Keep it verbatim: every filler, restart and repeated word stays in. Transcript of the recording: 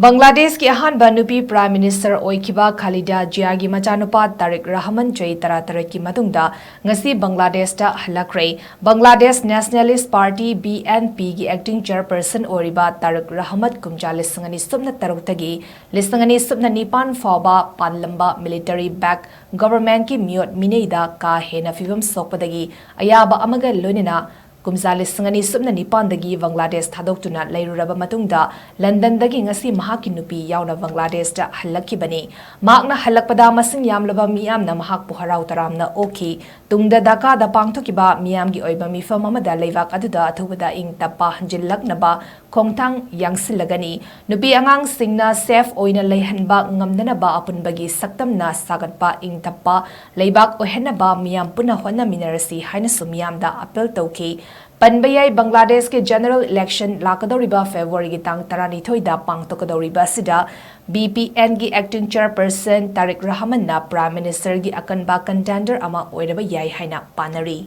ꯕꯪꯒ꯭ꯂꯥꯗꯦꯁꯀꯤ ꯑꯍꯥꯟꯕ ꯅꯨꯄꯤ Prime Minister ꯑꯣꯏꯈꯤꯕ ꯈꯥꯂꯤꯗꯥ ꯖꯤꯌꯥꯒꯤ ꯃꯆꯥꯅꯨꯄꯥ ꯇꯥꯔꯤꯛ ꯔꯍꯃꯟ ꯆꯍꯤ ꯇꯔꯥꯇꯔꯦꯠꯀꯤ ꯃꯇꯨꯡꯗ ꯉꯁꯤ ꯕꯪꯒ꯭ꯂꯥꯗꯦꯁꯇ ꯍꯜꯂꯛꯈ꯭ꯔꯦ꯫ Bangladesh Nationalist Party, B N P ꯒꯤ acting chairperson ꯑꯣꯏꯔꯤꯕ ꯇꯥꯔꯤꯛ ꯔꯍꯃꯟ ꯀꯨꯝꯖꯥ ꯂꯤꯁꯤꯡ ꯑꯅꯤ ꯁꯨꯞꯅ ꯇꯔꯨꯛꯇꯒꯤ ꯂꯤꯁꯤꯡ ꯑꯅꯤ ꯁꯨꯞꯅ ꯅꯤꯄꯥꯟ ꯐꯥꯎꯕ ꯄꯥꯜꯂꯝꯕ military backed governmentꯀꯤ ꯃꯤꯑꯣꯠ ꯃꯤꯅꯩꯗ ꯀꯥ ꯍꯦꯟꯅ ꯐꯤꯕꯝ ꯁꯣꯛꯄꯗꯒꯤ ꯑꯌꯥꯕ ꯑꯃꯒ ꯂꯣꯏꯅꯅ ꯀꯨꯝꯖꯥ ꯂꯤꯁꯤꯡ ꯑꯅꯤ ꯁꯨꯞꯅ ꯅꯤꯄꯥꯟꯗꯒꯤ ꯕꯪꯒ꯭ꯂꯥꯗꯦꯁ ꯊꯥꯗꯣꯛꯇꯨꯅ ꯂꯩꯔꯨꯔꯕ ꯃꯇꯨꯡꯗ ꯂꯟꯗꯟꯗꯒꯤ ꯉꯁꯤ ꯃꯍꯥꯛꯀꯤ ꯅꯨꯄꯤ ꯌꯥꯎꯅ ꯕꯪꯒ꯭ꯂꯥꯗꯦꯁꯇ ꯍꯜꯂꯛꯈꯤꯕꯅꯤ꯫ ꯃꯍꯥꯛꯅ ꯍꯜꯂꯛꯄꯗ ꯃꯁꯤꯡ ꯌꯥꯝꯂꯕ ꯃꯤꯌꯥꯝꯅ ꯃꯍꯥꯛꯄꯨ ꯍꯔꯥꯎ ꯇꯔꯥꯝꯅ ꯑꯣꯛꯈꯤ꯫ ꯇꯨꯡꯗ ꯙꯥꯀꯥꯗ ꯄꯥꯡꯊꯣꯛꯈꯤꯕ ꯃꯤꯌꯥꯝꯒꯤ ꯑꯣꯏꯕ ꯃꯤꯐꯝ ꯑꯃꯗ ꯂꯩꯕꯥꯛ ꯑꯗꯨꯗ ꯑꯊꯨꯕꯗ ꯏꯪ ꯇꯞꯄ ꯍꯟꯖꯤꯜꯂꯛꯅꯕ ꯈꯣꯡꯊꯥꯡ ꯌꯥꯡꯁꯤꯜꯂꯒꯅꯤ꯫ ꯅꯨꯄꯤ ꯑꯉꯥꯡꯁꯤꯡꯅ safe ꯑꯣꯏꯅ ꯂꯩꯍꯟꯕ ꯉꯝꯅꯅꯕ ꯑꯄꯨꯟꯕꯒꯤ ꯁꯛꯇꯝꯅ ꯁꯥꯒꯠꯄ ꯏꯪ ꯇꯞꯄ ꯂꯩꯕꯥꯛ ꯑꯣꯏꯍꯟꯅꯕ ꯃꯤꯌꯥꯝ ꯄꯨꯟꯅ ꯍꯣꯠꯅꯃꯤꯟꯅꯔꯁꯤ ꯍꯥꯏꯅꯁꯨ ꯃꯤꯌꯥꯝꯗ appeal ꯇꯧꯈꯤ꯫ ꯄꯟꯕ ꯌꯥꯏ, ꯕꯪꯒ꯭ꯂꯥꯗꯦꯁꯀꯤ general election ꯂꯥꯛꯀꯗꯧꯔꯤꯕ Februaryꯒꯤ ꯇꯥꯡ ꯇꯔꯥꯅꯤꯊꯣꯏꯗ ꯄꯥꯡꯊꯣꯛꯀꯗꯧꯔꯤꯕ ꯑꯁꯤꯗ B P Nꯒꯤ acting chairperson ꯇꯥꯔꯤꯛ ꯔꯍꯃꯟꯅ Prime Ministerꯒꯤ ꯑꯀꯟꯕ contender ꯑꯃ ꯑꯣꯏꯔꯕ ꯌꯥꯏ ꯍꯥꯏꯅ ꯄꯥꯅꯔꯤ꯫